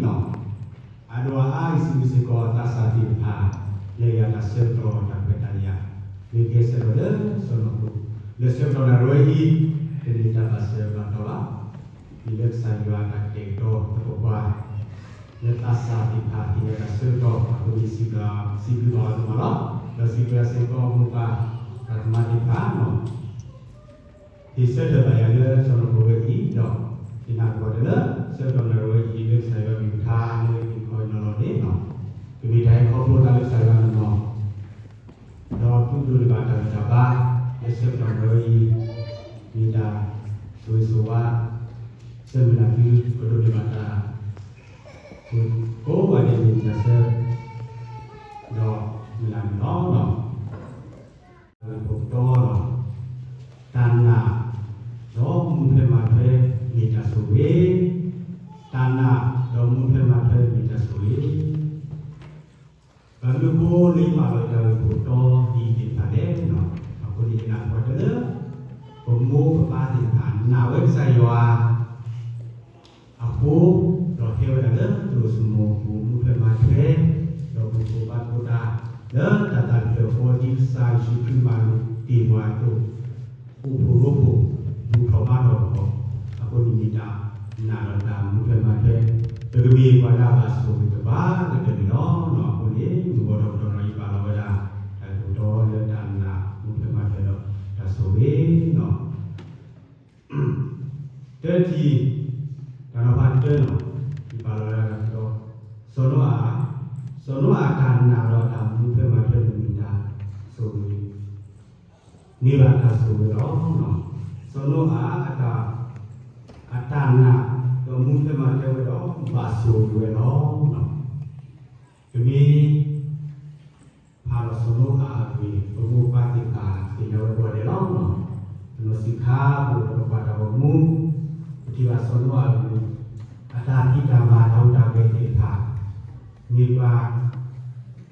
အဒိၣ်အါအါအံၤ စံးဘျုးစ့ၢ်ကီးသးစၢ်သ့ၣ်တဖၣ် လၢယွၤတၢ်ဆၢကတီၢ်တၢ်ခွဲးတၢ်ယာ် မ့ၢ်ဂဲၤဆၢထၢၣ်လၢစီၢ်နီၤခိၣ် လၢဆၢကတီၢ်နၣ်ရံၣ်အံၤ တမ့ၢ်တၢ်ဘၣ်စၢၤဘၣ်တီၢ်ဘၣ်, မ့ၢ်လၢကစၢ်ယွၤအတၢ်ကတဲာ်ကတီၤသပှၢ်ပှၢ် လၢသးစၢ်သ့ၣ်တဖၣ် ကယဲၢ်တၢ်ဆၢကတီၢ်အဃိန့ၣ် စံးဘျုးဘၣ်အီၤဒိၣ်မးလီၤ. ဒီးစံးဘျုးစ့ၢ်ကီးမိၢ်ပၢ် ပှၤသးစၢ်သ့ၣ်တဖၣ် ဟ့ၣ်ဆၢထၢၣ်ဘၣ်ယၤလၢစီၢ်နီၤခိၣ်ဝဲအံၤ ဒီးယနာ်သပှၢ်တၢၢ်လၢ ဆၢကတီၢ်နၣ်ရံၣ်ဝဲအံၤ လၢကစၢ်ယွၤမ့ၢ်ပထါလၢယတံၤခီယနီၤလီၤန့ၣ်လီၤ. ကမ့ၢ်တၢ်ဟဲခီဖျိသးလၢကစၢ်ယွၤနီၢ်နီၢ် ဒီးသုဒိးန့ၢ်ဘၣ်တၢ်ဂံၢ်တၢ်ဘါ လၢဆၢကတီၢ်နၣ်ရံၣ်ဝဲအံၤ မ့ၢ်တၢ်ဆိၣ်ဂ့ၤဆိၣ်ဝါ ဆၢမုၢ်လၢ်သုကဒိးန့ၢ်ဘၣ်တၢ် ကိးဂၤဒဲးန့ၣ် တၢ်ဆၢ ဒီးမုၢ်လၢ်န့ၣ်လီၤ. တၢ်ဂ့ၢ်ခိၣ်တီလီၤ. တၢ်နာ် ဒီးမူထွဲမၤထွဲ မ့ၢ်တၢ်ဆိၣ်ဂ့ၤ, တၢ်နာ်ဒီးမူထွဲမၤထွဲ မ့ၢ်တၢ်ဆိၣ်ဂ့ၤ. ဘၣ်မနုၤအဃိလၢယပာ်လီၤတၢ်ဂ့ၢ်ခိၣ်တီဒ်အံၤသ့ၣ်တဖၣ်လဲၣ်. အဃိန့ၣ် ယနာ်သပှၢ်တၢၢ်လၢ ပမိၢ်ပပၢ်သ့ၣ်တဖၣ် နာ်ဝဲကစၢ်ယွၤ အဃိ, ဒီးဟဲဝဲဒၣ်လၢသရိာ်စမိၣ်အပူၤ မူထွဲမၤထွဲ, ဒီးပူၤဖျဲးဘါသကိးတၢ် လၢတၢ်သးတဖျၢၣ်ဃီ ဒ်ကစၢ်ယ့ၣ်ၡူးခရံာ်မၤတ့ၢ်ပှၤအသိး, အိၣ်ဖှိၣ်ရိဖှိၣ် ဘူၣ်ထီၣ်ဘါထီၣ်အဂီၢ်, အဃိန့ၣ်မ့ၢ်တၢ်နာ်ဒီးတၢ်မူထွဲမၤထွဲ, ပကမ့ၢ်ပှၤလၢအဘၣ်ဆိၣ်ဂ့ၤတပှၤကတၢၢ်န့ၣ်လီၤ. အဃိန့ၣ် မုၢ်ဂီၤဒီးကတီၢ်ဒီး ယပာ်လီၤဝဲဒၣ် တၢ်ဂ့ၢ်ခိၣ်တီလၢတၢ်နာ်မူထွဲမၤထွဲဒီးတၢ်ဆိၣ်ဂ့ၤလီၤ. တၢတံၢ်, တၢ်နီၤဖးတၢနီၤ, ယပာ်လီၤဝဲဒၣ်တၢ်ကတိၤ, စီၤနိအၤ, စီၤနိအၤအတၢ်နာ်ဒီးအတၢ်မူထွဲမၤထွဲန့ၣ်မ့ၢ်တၢ်ဆိၣ်ဂ့ၤ, န့ၢ်ဘၣ်တၢ်ဆိၣ်ဂ့ၤလီၤ. စီၤနိအၤအတၢ်, အတၢ်နာ်ဒီးမူထွဲမၤထွဲဝဲဒီး ဘၣ်ဆိၣ်ဂ့ၤဝဲလီၤ. ပမ့ၢ် ဖးဒီးစီၤနိအၤအဂ့ၢ် ပမိၢ်ပပၢ်သ့ၣ်တဖၣ်သ့ၣ်ညါဝဲကိးဂၤဒဲးလီၤ. ပနီၢ်ဆံးခါပူၤဒီးပကွၢ်တၢ်ဂီၤမူ, ပထံၣ်ဘၣ်စီၤနိအၤအဂ့ၢ်, အတၢ်ဖံးတၢ်မၤတၢ်အိၣ်တၢ်ဂဲၤသ့ၣ်တဖၣ်, မ့ၢ်ပှၤ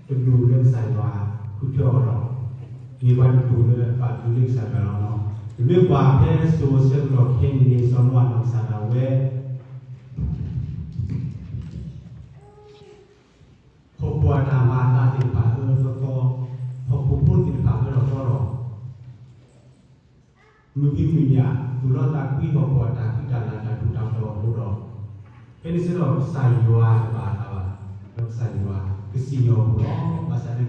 တဒူၣ်လၢကစၢ်ယွၤဃုထၢအီၤလီၤ. မ့ၢ်ပှၤတဒူၣ်လၢအပာ်သူၣ်လၢကစၢ်ယွၤလီၤ. ပမ့ၢ်ကွၢ်ဖဲစိၤဆၢကတီၢ်ခဲအံၤန့ၣ် စီၤနိအၤနီၢ်ကစၢ်ဒၣ်ဝဲ ဟီၣ်ခိၣ်အတၢ်မၤအသးသ့ၣ်တဖၣ်အၢသီသီ, ဟီၣ်ခိၣ်ဖိသ့ၣ်တဖၣ်အၢထီၣ်သီထီၣ်, မုၢ်ဖံးမုၢ်ညၣ်သူၣ်လီၤသးကွံ ဟီၣ်ခိၣ်အတၢ်ဖံးတၢ်မၤတၢ်ထူးတၢ်တီၤအဃိဒီး, ဖဲန့ၣ်ဆၢကတီၢ်ကစၢ်ယွၤတဘၣ်အသးဘၣ်, ဒီးကစၢ်ယွၤကစံၣ်ညီၣ်အီၤလီၤ. ဘၣ်ဆၣ်သနာ်က့ ပှၤလၢအဘၣ်ဘျုးဘၣ်ဖှိၣ်လၢယွၤအဂီၢ်ဝဲလၢတူၢ်န့ၣ်အဃိန့ၣ် မ့ၢ်ဒၣ်စီၤနိအၤအဃိန့ၣ်, စီၤနိအၤ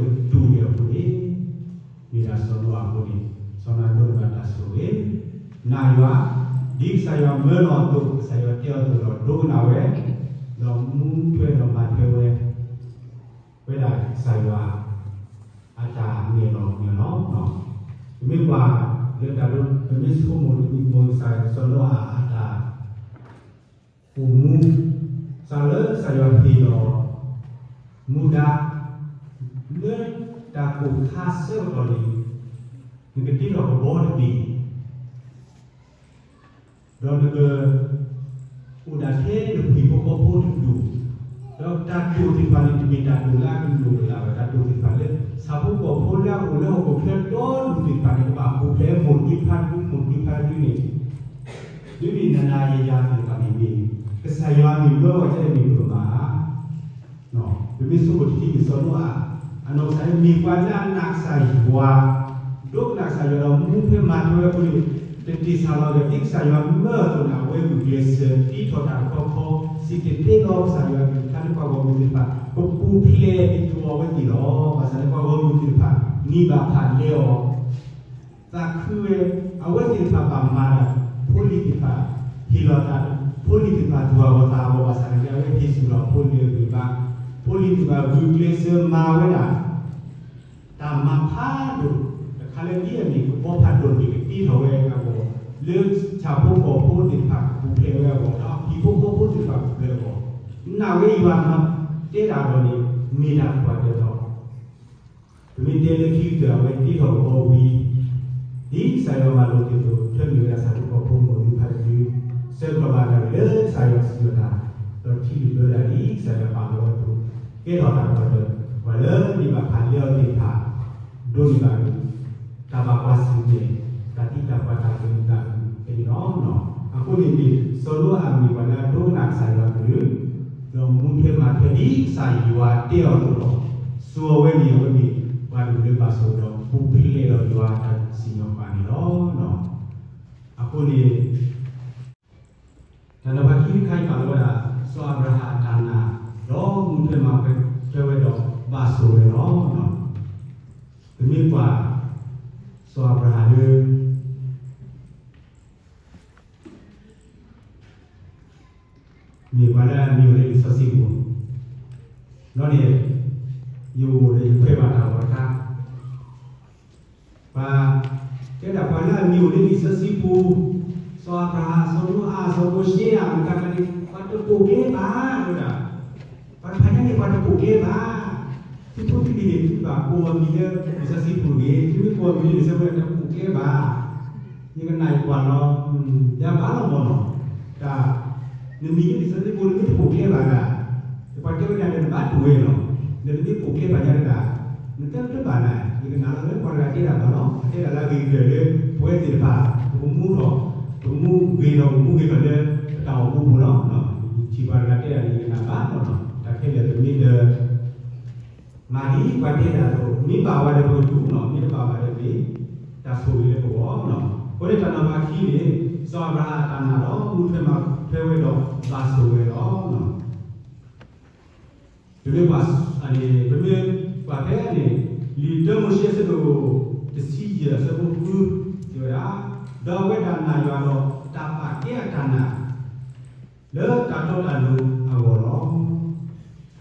ဒိးန့ၢ်ဘၣ်တၢ်ဆိၣ်ဂ့ၤ, နာ်ယွၤ, ဒ်ကစၢ်ယွၤမၢလီၤအသိး ကစၢ်ယွၤတဲအီၤအသိးဒီးဒိကနၣ်ဝဲ, ဒီးမူထွဲဒီးမၤထွဲဝဲ, ဝဲဒၣ်ကစၢ်ယွၤ အတၢ်နဲၣ်လီၤမၢလီၤ. ပမ့ၢ်ကွၢ်လၢတၢ်ဒိ, ပမ့ၢ်ဆိကမိၣ်တမံၤမံၤ ကစၢ်စီၤနိအၤအတၢ် အိၣ်မူ, စးလၢကစၢ်ယွၤဟ့ၣ်လီၤ မူဒါ လၢတၢ်ကိၢ်ခါဆၢကတီၢ်န့ၣ် နကတ့ထီၣ်ကဘီတဘ့ၣ်, ဒီးနက အိၣ်ဒၣ်ထဲနဟံၣ်ဖိဃီဖိတဒူၣ်, ဒီးတၢ်ဒိၣ်သ့ၣ်တဖၣ်န့ၣ် တမ့ၢ်တၢ်ဒိၣ်လၢအကလိၣ်ကလာ်ဘၣ်, တၢ်ဒိၣ်သ့ၣ်တဖၣ်လၢ ဆၣ်ဖိကီၢ်ဖိလၢအအိၣ်လၢဟီၣ်ခိၣ်ချၢဒီဒူၣ်သ့ၣ်တဖၣ်န့ၣ် ကဘၣ်ပူၤဖျဲးမိၢ်ဒံဖါဒူ မိၢ်ဒံဖါဒူန့ၣ်, မ့မ့ၢ်နၤနၤယၤယၤသ့ၣ်တဖၣ်န့ၣ်မ့ၢ် ကစၢ်ယွၤမ့ၢ်မၢဝဲကဲမ့ၢ်ပမၤဧါ. ပမ့ၢ်ဆိကမိၣ်တထံၣ်န့ၣ် စီၤနိအၤ အနီၢ်ကစၢ်န့ၣ်မ့ၢ်ပှၤလၢအနာ်ကစၢ်ယွၤ, ဒိကနၣ်ကစၢ်ယွၤဒီးမူထွဲမၤထွဲဝဲအဃိန့ၣ်, တတ့ၢ်ဆၣ်လီၤဒီး ဒ်ကစၢ်ယွၤမၢအသိးန့ၣ် အဝဲဂုာ်ကျဲးစၢးတ့ထီၣ်တၢ်တခီခီ, စံၣ်တဲၤတဲလီၤကစၢ်ယွၤအကလုၢ်ကထါလၢပှၤဂီၢ်မုၢ်သ့ၣ်တဖၣ် ကပူၤဖျဲးဒ်သိးအဝဲသ့ၣ်လီၤ. ဘၣ်ဆၣ်န့ၣ်ပှၤဂီၢ်မုၢ်သ့ၣ်တဖၣ် နံၤဘၣ်ဖးလဲအီၤ သးခုဝဲ, အဝဲသ့ၣ်တဖၣ်ဘၣ်မၤတၢ်, ဖိလံၤသ့ၣ်တဖၣ် ဟ့ၣ်လီၤတၢ်, ဖိလံၤသ့ၣ်တဖၣ်သူၣ်အဂီၢ်သးအဂီၢ်ဘၣ်ဆၣ်န့ၣ် အဝဲဟ့ၣ်ဆူၣ်လီၤဖိလံၤအဂံၢ်ဘါ, ဖိလံၤသ့ၣ်တဖၣ်ဂုာ်ကျဲးစၢးမၤဝဲဒၣ် တၢ်မၤဖးဒိၣ်တခါလၢဒ်အမ့ၢ်ကဘီဖးဒိၣ်န့ၣ် ကတ့ထီၣ်ဝဲအဂီၢ်, လၢဆၣ်ဖိကီၢ်ဖိသ့ၣ်တဖၣ်ကပူၤဖျဲးဝဲအဂီၢ်, ဒီးဟံၣ်ဖိဃီဖိသ့ၣ်တဖၣ်ကပူၤဖျဲးအဂီၢ်, နာ်ဝဲယွၤမၤတဲတၢ်အဂီၢ်န့ၣ် မ့ၢ်တၢ်ကွၢ်တၢၢ်ဒီး ပမ့ၢ်တဲလၢခံကတၢၢ် အဝဲတ့ထီၣ်ကဘီဝံၤ, ဒ်ကစၢ်ယွၤမၤလိာ်က့ၤအသိး ထၢနုာ်ဝဲဒၣ်ဆၣ်ဖိကီၢ်ဖိမိၢ်ဒံဖါဒူ, ဆၢကတီၢ်ဘၣ်တၢ်ဂ့ၢ်လၢကစၢ်ယွၤစံးဝဲဒၣ်, ဒီးထံၣ်လုၢ်ဘၢဒၣ်ဒ်ကစၢ်ယွၤပာ်လီၤဝဲအသိး, ကဲထီၣ်တၢ်ကွၢ်တၢၢ်, ပှၤလၢနံၤဘၣ်ဖးလဲအီၤသ့ၣ်တဖၣ် ဒိးန့ၢ်ဘၣ် တၢ်ဘၣ်ကွၢ်ဆၢၣ်မဲာ်, တၢ်သံတၢ်ပှၢ်တၢ်ကလုၢ်သးကလုၢ်ဖဲန့ၣ်လီၤ. အဃိန့ၣ်န့ၣ် စီၤနိအၤမ့ၢ်ပှၤလၢအဒိကနၣ်ကစၢ်ယွၤအကလုၢ်, ဒီးမူထွဲမၤထွဲဒ်ကစၢ်ယွၤတဲအီၤအသိးလီၤ. စိၤအဝဲန့ၣ် အဝဲမ့ၢ်ပှၤဒိၣ်လၢဘၣ်ဆိၣ်ဂ့ၤဒီးပူၤဖျဲးဒီးယွၤအတၢ်စံၣ်ညီၣ်ပှၤန့ၣ်လီၤ. အဃိန့ၣ် တၢ်နီၤဖးခံတခါအံၤပာ်လီၤဝဲဒၣ် စီၤအၤဘြၤဟၣ်အတၢ်နာ် ဒီးမူထွဲမၤထွဲဝဲဒီးဘၣ်ဆိၣ်ဂ့ၤလီၤ. ပမ့ၢ်ကွၢ် စီၤအၤဘြၤဟၣ်လၢ မ့ၢ်ပှၤလၢအမံၤအိၣ်လၢလံာ်စီဆှံပူၤ, ဒီးန့ၣ် ယအိၣ်ဒီးယခွဲးဘၣ်တၢ်ဂီၤတခါ ပှၤတဲဒၣ်ပှၤလၢအမံၤအိၣ်လၢလံာ်စီဆှံပူၤ, စီၤအၤဘြၤဟၣ်, စီၤနိအၤ, စီၤမိၤၡ့ဧါ, မတၤတဂၤန့ၣ် ပှၤတပိာ်ကျဲဘၣ်, တဲဝဲဒၣ်, ပှၤတဖၣ်ညါန့ၣ် ပှၤတပိာ်ကျဲဘၣ်. သုဖိသုလံၤန့ၣ် သုဘၣ်ကိးအမံၤလၢလံာ်စီဆှံပူၤတဂ့ၤ, သုမ့ၢ်ကိးအမံၤလၢလံာ်စီဆှံပူၤ တပိာ်ကျဲဘၣ်. ယကနၣ်ယကွၢ်လီၤ, ယၤဘၣ်လီၤမၢ်နီၤ, တၢ် နမံၤလၢလံာ်စီဆှံပူၤ နမ့ၢ်တပိာ်ကျဲဘၣ်ဒၣ်, ပှၤတဲဝဲဒၣ်ဒီးနဘၣ်တူၢ်ဝဲလီၤ. ဒီးနမ့ၢ်ပိာ်ကျဲဘၣ်ညါတဂၤ, နတၢ်တဘၣ်နၤ, ယကနၣ်လီၤလၢပှၤတဂၤတဲဒၣ်ဘၣ်လီၤ. အတဲဒၣ်လၢအဂ့ၤကတၢၢ်လၢ ပဝဲသ့ၣ်တဖၣ် ပကမူထီၣ်, ပကမူဂ့ၤထီၣ်, ပကမူဂ့ၤထီၣ်လၢပတၢ်အိၣ်မူပူၤလီၤ. ယထံၣ်ပှၤတဂၤတဲဒၣ်န့ၣ် ယကနၣ်ဘၣ်လီၤ. တၢ်ခဲလၢာ်ပမ့ၢ်ဒီး မၤဒ်ပှၤတဲဒၣ်အသိး, မ့ၢ်ဘၣ်ဝဲဒီးပကတူၢ်လီၤ, မ့ၢ်တဘၣ်ဝဲဒီးမ့ၢ်တၢ်ဆိၣ်ဂ့ၤလၢပဂီၢ်လီၤ. အဃိန့ၣ်တၢ်နီၤဖးခံန့ၣ် စီၤအၤဘြၤဟၣ်အတၢ်နာ်ဒီး မူထွဲမၤထွဲဝဲဒီးဘၣ်ဆိၣ်ဂ့ၤလီၤ. ပမ့ၢ်ကွၢ်, ပမ့ၢ်ကွၢ်ဖဲန့ၣ် လံာ်တၢမိၤၡ့အဆၢဒိၣ်တဆံယဲၢ်အဆၢဖိဃု တဲဝဲဒၣ်, ဒီးအဝဲဒၣ်နာ်ယွၤဒီးတၢ်ပာ်ကဲအတၢ်နာ် လၢတၢ်တီတၢ်လိၤအဂီၢ်လီၤ.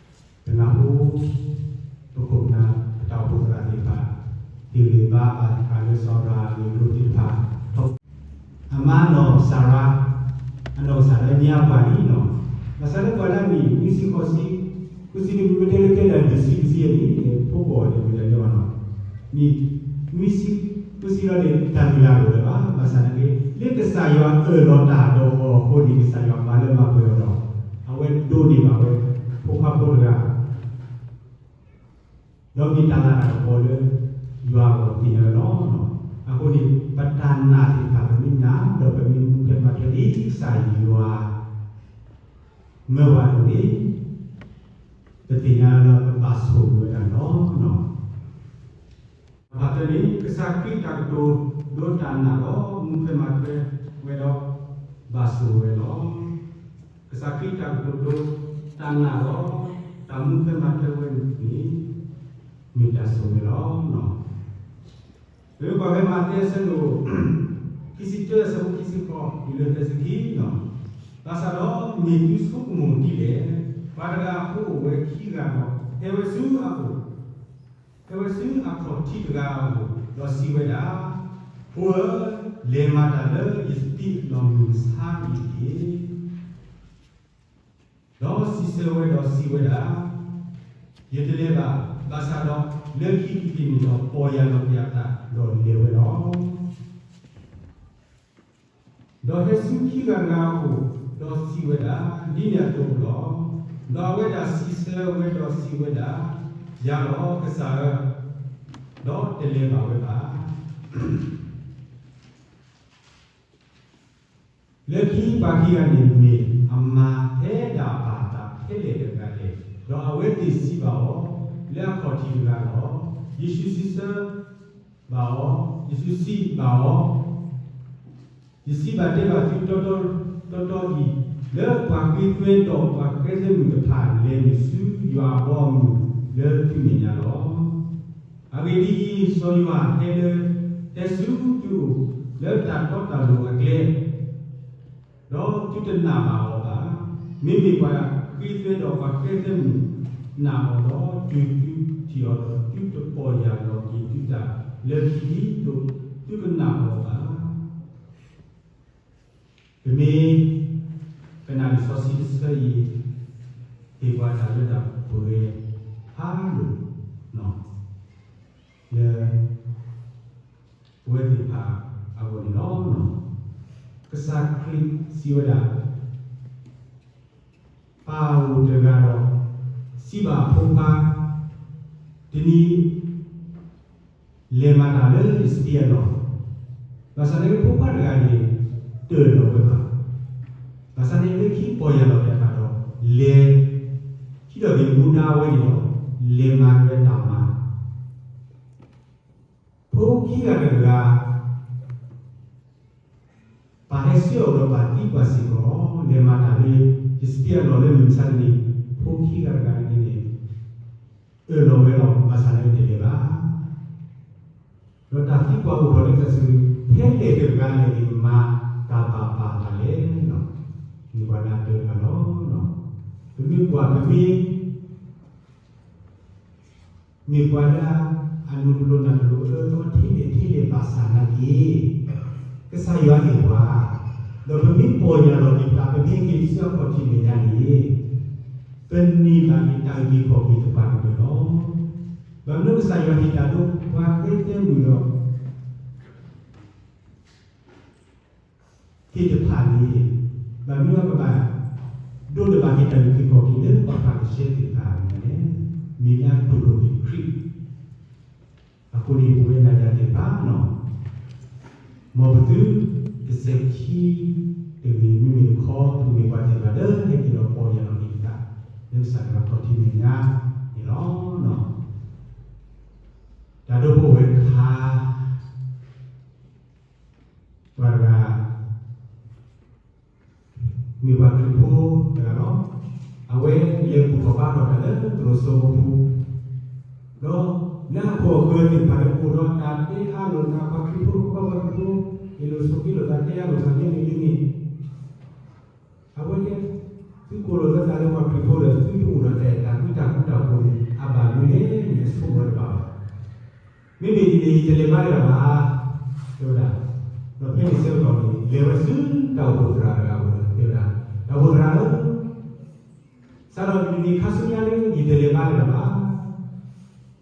ပနၢ်ဟူ ပခိၣ်ပနၢ် ပတၢ်အိၣ်ဖှိၣ်သရၣ်သ့ၣ်တဖၣ် ဟ့ၣ်ဂံၢ်ဘါဘၣ်ဃးလၢစီၤအၤဘြၤဟၣ်အမံၤလိသ့ၣ်တဖၣ်, အမါနီၢ်စၤရါ, အနီၢ်ကစၢ်လၢညါပှၤလံလီၤ. ဘၣ်ဆၣ်လၢပှၤလၢအမံၤ နွံဆံဃိးဆံ, ဃုဆံနွံ မ့ၢ်တဲလၢခဲလၢာ် နွံဆံ နွံဆံယဲၢ်နံၣ်န့ၣ် ဖိကီၢ်န့ၣ် မ့ၢ်တၢ်ညီဘၣ်နီၤ. နွံဆံ ဃုဆံလီၤန့ၣ် တၢ်မုၢ်လၢ်အိၣ်လၢၤဘၣ်. ဘၣ်ဆၣ်သနာ်က့ လၢကစၢ်ယွၤအၢၣ်လီၤတၢ်ဒီးအီၤအဃိန့ၣ် ကစၢ်ယွၤမၤလၢမၤပှဲၤအီၤဒီး အဝဲဒိးန့ၢ်ဘၣ်ဝဲ ဖိခွါဖိတဂၤ ဒီးမ့ၢ်တၢ်လၤတၢ်ကပီၤလၢ ယွၤအဂီၢ်သ့ၣ်ညါဝဲလီၤ. အဃိန့ၣ် ပတၢ်နာ်သ့ၣ်တဖၣ် ပမ့ၢ်နာ် ဒီးပမ့ၢ်မူထွဲမၤထွဲဒ်ကစၢ်ယွၤ မၢပှၤအသိးန့ၣ် ပသ့ၣ်ညါလၢပဘၣ်ဆိၣ်ဂ့ၤဝဲဒၣ်လီၤ. ဘၣ်သ့ၣ်န့ၣ် ကစၢ်ခရံာ်တၢ်ကတိၤဒိတၢ်နာ်ဒီး မူထွဲမၤထွဲဝဲဒီး ဘၣ်ဆိၣ်ဂ့ၤဝဲလီၤ. ကစၢ်ခရံာ်တၢ်ကတိၤဒိတၢ်နာ်ဒီး တၢ်မူထွဲမၤထွဲဝဲန့ၣ် မ့ၢ်တၢ်ဆိၣ်ဂ့ၤလီၤ. ပမ့ၢ်ကွၢ်ဖဲမးသဲအဆၢဒိၣ် ခံဆံတၢ အဆၢဖိခံဆံဃိး တုၤလၢသၢဆံခံလီၤ. ဘၣ်ဆၣ်ဒီးမ့ၢ်သုဆိကမိၣ်ဒ်လဲၣ်. ပှၤတဂၤအဖိအိၣ်ဝဲခံဂၤဒီး ဟဲဝဲဆူအအိၣ်, ဟဲဝဲဆူအခီၣ်ထံးတဂၤအအိၣ် ဒီးစံးဝဲဒၣ်, ဖိဧၢ, လဲၤမၤတၢ်လၢယစပံးအလီၢ်မုၢ်မဆါတနံၤတက့ၢ်. ဒီးစံးဆၢဝဲဒီးစံးဝဲဒၣ်, ယတလဲၤဘၣ်, ဘၣ်ဆၣ်ဒီးလၢခံကတၢၢ်န့ၣ်ဒီး ပီၢ်ယၢ်လီၤက့ၤအသးဒီးလဲၤဝဲလီၤ. ဒီးဟဲဆူခံဂၤတဂၤအအိၣ်, ဒီးစံးဝဲဒၣ်, ဒ်န့ၣ်အသိးလီၤ. ဒီးအဝဲဒၣ်စံးဆၢဝဲဒီးစံးဝဲဒၣ်, ယၤလီၤကစၢ်ဧၢ, ဒီးတလဲၤဘၣ်ဝဲဘၣ်. လၢခံပှၤခံဂၤန့ၣ်မ့ၢ်အမၤဖဲဒၣ်ဘၣ်သးဖဲလဲၣ်တဂၤလဲၣ်, ဒီးအဝဲသ့ၣ်စံးဘၣ်အီၤ, လၢအခီၣ်ထံးတဂၤလီၤ. ယ့ၣ်ၡူးစံးဆၢဘၣ်အီၤ, ယ့ၣ်ၡူးစံးဘၣ်အီၤ, ယစံးဘၣ်တဲဘၣ်သုတီတီအံၤ, လၢပှၤဃ့သွဲဒီးပှၤဃဲသွဲမုၣ်တဖၣ်လဲၤနုာ်ဆူယွၤအဘီအမုၢ်လၢသုမဲာ်ညါလီၤ. အဂ့ၢ်ဒ်အံၤ, စီၤယိၤဟၣ်ဟဲလၢ, ဟဲဆူသုအိၣ်လၢတၢ်တီတၢ်လိၤအကျဲ, ဒီးသုတနာ်ဘၣ်အီၤဘၣ်. မ့မ့ၢ်ပှၤဃ့သွဲဒီးပှၤဃဲသွဲမုၣ်နာ်အီၤဒီး, တုၤသုထံၣ်အီၤဒီးသုတပီၢ်ယၢ်လီၤက့ၤသုသးလၢခံဒ်သိးသုကနာ်အီၤဘၣ်. ပမ့ၢ်ကနၣ်လံာ်စီဆှံတဆၢအံၤ, ဟ့ၣ်ပှၤတၢ်လၢတၢ်ပှဲၤဖးဒိၣ် လၢ ပဝဲသ့ၣ်တဖၣ်အဂီၢ်န့ၣ်လီၤ. ကစၢ်ခရံာ်စံးဝဲဒၣ်, ပၢ်အိၣ်တဂၤဒီး စံးဘၣ်အဖိခွါ, တနံၤ လဲၤမၤတၢ်လၢယစပံးအလီၢ်, ဘၣ်ဆၣ်န့ၣ်ဖိခွါတဂၤန့ၣ် တအၢၣ်လီၤဝဲဘၣ်. ဘၣ်ဆၣ်န့ၣ်လၢခံပီၢ်ယၢ်လီၤက့ၤအသးဒီး လဲၤ ထံၣ်ထီၣ်က့ၤမူဒါဝဲန့ၣ်ဒီး လဲၤမၤက့ၤဝဲတၢ်မၤ ဖိခံဂၤတဂၤ ပၢ်ဟဲဆှၢအီၤဒီးပၢ်သံကွၢ်စ့ၢ်ကီး လဲၤမၤတၢ်လၢ ယစပံးအလီၢ်လၢမုၢ်မဆါတနံၤ ဖိခံဂၤတဂၤန့ၣ်န့ၣ် အၢၣ်လီၤဝဲလီၤ ဘၣ်ဆၣ်န့ၣ်တလဲၤဘၣ် ဒီးတၢ်သံကွၢ်အိၣ်ထီၣ်လၢတၢ်စု ဖဲလဲၣ်တဂၤလဲၣ်န့ၣ် မၤတၢ်ဘၣ်ပၢ်တၢ်လဲၣ်လီၤ. မ့ၢ်ပှၤလၢအတၢတဂၤလီၤ. ပမ့ၢ်ကွၢ်ပမ့ၢ် မ့ၢ်ပှၤလၢအနုာ်တလိၤနၢ်တလိၤ အၢသီထဲလဲၣ်ထဲလဲၣ်ဘၣ်ဆၣ်နာ်က့ ကစၢ်ယွၤအဲၣ်ပှၤ, ဒီးပမ့ၢ်ပီၢ်ယၢ်လီၤက့ၤပသး ပမ့ၢ်ဟဲက့ၤဆူအခီၣ်ထံးမဲာ်ညါန့ၣ် ပန့ၢ်ဘၣ်က့ၤတၢ်အုၣ်က့ၤခီၣ်က့ၤသပှၢ်ကတၢၢ်လီၤ. ဘၣ်မနုၤကစၢ်ယွၤဟ့ၣ်တၢ်ဒိပှၤဃဲသဲမုၢ်ဒီး သ့ၣ်တဖၣ်န့ၣ် ဘၣ်မနုၤအကဘၣ် ဒိးန့ၢ်ဘၣ်က့ၤတၢ်အုၣ်က့ၤခီၣ်က့ၤလၢပှၤဖၤရံၤၡဲသ့ၣ်တဖၣ်အမဲာ်ညါလဲၣ်. မ့ၢ်လၢအတူၢ်လိာ်က့ၤခရံာ် အဃိန့ၣ် ပဝဲနၤယၤသ့ၣ်တဖၣ်နီၤ မ်ပသုတစဲးခံတဂ့ၤ မ့မ့ၢ်တခီ ပကမ့ၢ်ပှၤသ့ၣ်တဖၣ်လၢဟဲက့ၤဒီးပီၢ်ယၢ်လီၤက့ၤပသး လၢကစၢ်ယွၤခီၣ်ထံးမဲာ်ညါန့ၣ်လီၤ. တၢ်ဒိဖိဝဲတခါ ပှၤတဂၤ မ့ၢ်ပှၤခရံာ်ဖိတဂၤလီၤ. အဝဲလဲၤဘူၣ်ထီၣ်ဘါထီၣ်တၢ်လၢသရိာ်စိမိပူၤ, ဒီးလၢအခိၣ်အဃၢၤသ့ၣ်တဖၣ်န့ၣ် အိၣ်ဒီးတၢ်တဲအါလိာ်သး ပှၤခရံာ်ဖိ ပှၤခရံာ်ဖိ အ့ၣ်လိာ်ဆိးက့လိာ်သး တဲအါလိာ်သးလၢန့ၣ်လၢန့ၣ် အဝဲတဲ သုကိးလိာ်သးလၢပှၤခရံာ်ဖိဒီး သုတအိၣ်ဒီးတၢ်အဲၣ်တၢ်ကွံတၢ်ဃူတၢ်ဖိးန့ၣ် အဘၣ်မနုၤလဲၣ်န့ၣ် အဆိကမိၣ်တဘၣ်ဘၣ်. မ့မ့ၢ်ဒ်န့ၣ် ယတလဲၤဘါတၢ်ဘၣ် တဲဝဲဒၣ်. ဒီးဖဲန့ၣ်ဆၢကတီၢ်န့ၣ် လဲၤဝဲဆူတၢ်အိၣ်ဖှိၣ်သရၣ်တဂၤအအိၣ်ဒီး တဲဝဲဒၣ်, တၢ်အိၣ်ဖှိၣ်သရၣ်ဧၢ, စးထီၣ်တနံၤခါဆူညါလၢ ယတလဲၤဘါတၢ်ဘၣ်.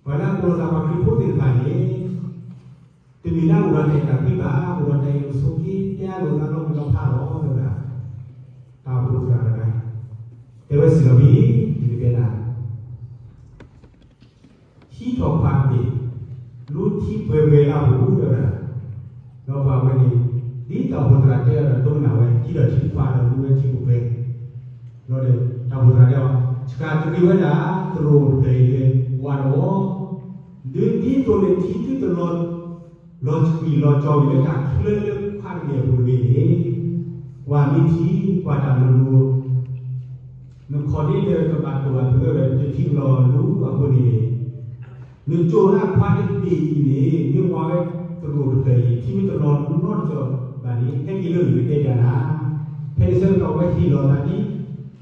ပှၤလၢအကိးလိာ်သးပှၤခရံာ်ဖိသ့ၣ်တဖၣ်န့ၣ် တမ့ၢ်လၢအအိၣ်ဒီးတၢ်အဲၣ်တၢ်ကွံဘၣ်, အိၣ်ဒီးတၢ်အ့ၣ်လိာ်ဆိးက့ တဲအါလိာ်သးလီၤမုၢ်လီၤဖးလီၤ တဲဝဲဒၣ်. တၢ်အိၣ်ဖှိၣ်သရၣ်တဂၤ တဲဝဲစ့ၢ်ကီးဖဲန့ၣ် ယကတဲနၤ ဟံးထီၣ်ခွါတဘ့ၣ် လူထံပှဲၤပှဲၤလၢအပူၤ တဲဝဲဒၣ်. ဒီးပှၤဝဲန့ၣ် ဒ်တၢ်အိၣ်ဖှိၣ်သရၣ်တဲအီၤဒီး ဒိကနၣ်ဝဲ ဟံးထီၣ်ထံတခွးဒီးလူဝဲထံပှဲၤပှဲၤ, ဒီးတၢ်အိၣ်ဖှိၣ်သရၣ်တဲအီၤ ဆှၣ်တရံးဝဲဒၣ် သရိာ်တဖျၢၣ်အံၤလၢ ဝးတဝီ ဒ်သိးန့ၣ်ထံသုတလီၤ လီၤဆှံလီၤကၠီဂ့ၤလၢတၢ်ချၢလၢခွါတဘ့ၣ်အပူၤတဂ့ၤန့ၣ်, ကွၢ်မ့ၢ်ထံ ကွၢ်တၢ်လိၤလိၤ နခီၣ်ဒ့လၢကဘၣ်တိၢ်ဘၣ်ဖုးဝဲဒီး တထံကလီၤလူၤအဃိန့ၣ်န့ၣ်, နကၠိၣ်လၢအခွါတဘ့ၣ်အံၤန့ၣ် မ့ၢ်ဝးဝဲသရိာ်တဖျၢၣ်အံၤ ထံမ့ၢ်တလီၤနီတကီၢ်ဘၣ်န့ၣ် ဟဲက့ၤလၢအံၤ ယကတဲပၠးနၤ. ဖဲန့ၣ်ဆၢကတီၢ်ဝဲဟ့ၣ်လီၤသးဒ် တၢ်အိၣ်ဖှိၣ်သရၣ်တဂၤ တဲအီၤအသိး ဝဲကၠိၣ်ထီၣ်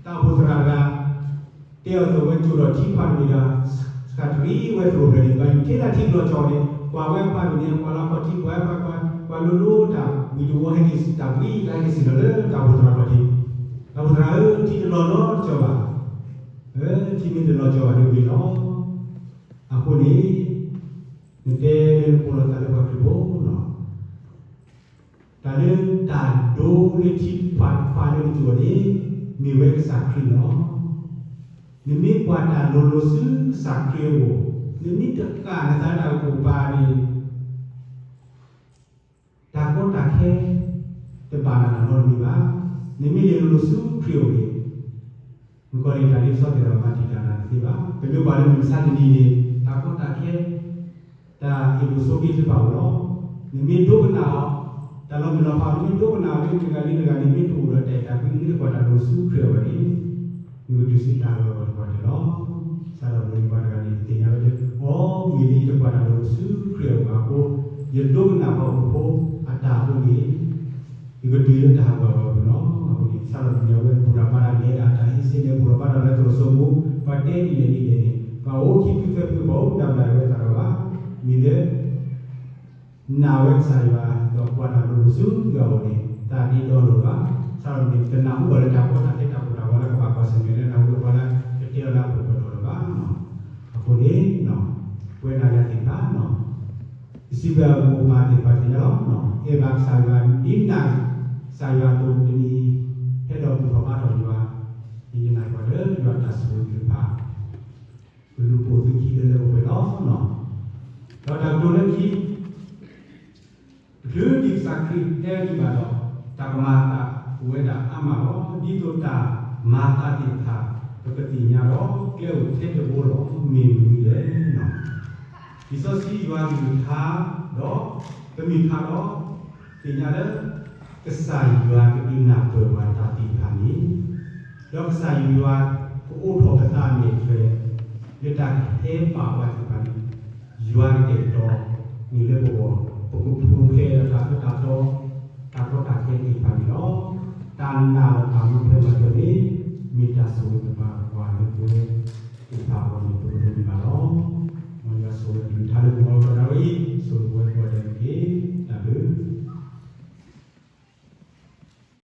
ထံခွါတဘ့ၣ်ဒီး ဆှၣ်တရံးဝဲသရိာ်ဖျၢၣ်န့ၣ် ဘၣ်ယိၣ်ထဲလၢထံကလီၤကၠီန့ၣ် ကွၢ်ဝဲအခွါတဘ့ၣ်န့ၣ် ကွၢ်လၢခီၣ်ထံး ကွၢ်ဝဲအခွါ ကွၢ်လိၤလိၤတၢ်ဝံၤတဝီ ဟဲက့ၤတၢ်ဝံၤ တၢ်ဟဲက့ၤစံၣ်လီၤလၢတၢ်အိၣ်ဖှိၣ်သရၣ်ခီၣ်ထံး, တၢ်အိၣ်ဖှိၣ်သရၣ်ဧၢ ထံတလီၤနီတကီၢ်ဘၣ်. ထံမ့ၢ်တလီၤကၠီဘၣ်ဒ်ဝ့ၤလီၤ. အဃိန့ၣ် နတဲလၢနကိးလီၤသးလၢပှၤခရံာ်ဖိလီၤ. တၢ်လၢတၢ်ဒိလၢထံခွါတခွါလၢနကၠိၣ်န့ၣ် မ့ၢ်ဝဲကစၢ်ခရံာ်လီၤ. နမ့ၢ်ကွၢ်တၢ်လိၤလိၤဆူကစၢ်ခရံာ်အအိၣ်, နမ့ၢ်တဃၣ်နသးလၢတၢ်အိၣ်ဖှိၣ်ပၤန့ၣ် တၢ်ကီတၢ်ခဲ တဘၣ်နၤနီတမံၤဘၣ်. နမ့ၢ်လဲၤလိၤလိၤဆူခရံာ်အအိၣ်န့ၣ် မုၣ်ကီၤလံၢ်တၢ်ဒ်ပစီသ့ၣ်တဖၣ်မၤတံာ်တာ်နၤတသ့ဘၣ်. ပမ့ၢ်ကွၢ်လၢမုၢ်မဆါတနံၤန့ၣ် တၢ်ကီတၢ်ခဲ တၢ်အ့ၣ်လိာ်ဆိးက့သ့ၣ်တဖၣ်အိၣ်လီၤ. နမ့ၢ်ဒိကနၣ်အီၤ တၢ်လီၤမုၢ်လီၤဖး နမ့ၢ်ဒိကနၣ်အီၤလၢနဂၤလၢနဂၤ နမ့ၢ်တအိၣ်ဒီးတၢ်အဲၣ်တၢ်ကွံ နမ့ၢ်တကွၢ်တၢ်လိၤလိၤဆူခရံာ်အအိၣ်ဘၣ်န့ၣ် နကတုၤဆူတၢ်ဂ့ၤဂီၤတပှၢ်တၢၢ်လီၤ. စးထီၣ်မုၢ်နံၤပှၤတဂၤန့ၣ် သ့ၣ်ညါဝဲလၢ အိ မ့ၢ်လၢယတကွၢ်တၢ်လိၤလိၤဆူခရံာ်အအိၣ်ဘၣ်အဃိ ယဒိကနၣ်ပှၤဟီၣ်ခိၣ်ဖိအတၢ်အဃိန့ၣ် ယကတုၤလၢတၢ်ဟးဂူာ်ဟးဂီၤအပူၤလီၤ. အဃိန့ၣ် စးထီၣ်မုၢ်နံၤအဝဲဘူၣ်ထီၣ်ဘါထီၣ် လဲၤတၢ်တၢ်ဟ့ၣ်စ့လဲၤဘူၣ်ထီၣ်ဘါထီၣ်လၢသရိာ်စိမိၤ ပှၤတဲဒ်လဲၣ်ဒ်လဲၣ်န့ၣ် ပှၤအိၣ်ခံဖုသၢဖု ပှၤအိၣ်ဒၣ်ဘၣ်ဝဲသးဒီးဘၣ် မ့ၢ်လၢ နာ်ဝဲကစၢ်ယွၤ ဒီးကွၢ်တၢ်လိၤလိၤဆူယွၤအအိၣ်န့ၣ် တၢ်ဒ့ဒီလိာ်ဘၣ်. စးထီၣ်မုၢ်နံၤ တနၢ်ဟူဘၣ်လၢတၢ်ကီတၢ်ခဲတၢ်ကိၢ်တၢ်ဂီၤလၢကဘၣ်ကွၢ်ဆၢၣ်မဲာ်လၢနၢ်ဟူလၢပှၤလၢကတဲအီၤလၢအပူၤကွံာ်ဒီးလၢၤဘၣ်. အဃိန့ၣ် ပဝဲနၤယၤသ့ၣ်တဖၣ် ယစံးဘျုးမိၢ်ပၢ်သ့ၣ်တဖၣ်သ့ၣ်ညါလီၤ. အဲၣ်ဘၣ်ကစၢ်ယွၤ ဒ်နာ်ကစၢ်ယွၤအသိးတနံၤ ဟဲဒီးဘူၣ်ထီၣ်ဘါထီၣ်ယွၤ ယနာ်ကွၢ်လၢယွၤတၢ်ဆိၣ်ဂ့ၤသ့ၣ်တဖၣ် ကလူၤပိာ်သုခံလၢလၢပှဲၤပှဲၤလီၤ. ဒီးတၢ်ကတိၤလၢခံ တချုးဒံးကစၢ်ခရံာ်တဲဒံးဘၣ်ဒီး တၢ်ကမၤအသးအိၣ်ဝဲဒၣ်အါမးလီၤ. ဒ်သိးတၢ်မၤအသးသ့ၣ်တဖၣ် ပကသ့ၣ်ညါဒီး ကျဲအိၣ်ထဲတဘိလီၤ. မ့ၢ်မနုၤလဲၣ်. လံာ်စီဆှံယွၤအကလုၢ်ကထါ ဒီးပမ့ၢ်ဖးဒီး သ့ၣ်ညါလၢ ကစၢ်ယွၤကဒုးနၢ်ပၢၢ်ပှၤတၢ်သ့ၣ်တဖၣ်န့ၣ်, ဒီးကစၢ်ယွၤကအိးထီၣ်ပသးအမဲာ်ထွဲ လၢတၢ်ကဟဲဘၣ်ပှၤသ့ၣ်တဖၣ်န့ၣ်, ယွၤကတဲာ်ကတီၤန့ၣ်လၢပဂီၢ်, ပကပူၤဖျဲးဒီးတၢ်အၢတၢ်သီ, တၢ်ကီတၢ်ခဲသ့ၣ်တဖၣ်န့ၣ်လီၤ. တၢ်နာ်ဒီးတၢ်မူထွဲမၤထွဲန့ၣ် မ့ၢ်တၢ်ဆိၣ်ဂ့ၤသပှၢ်လီၤ.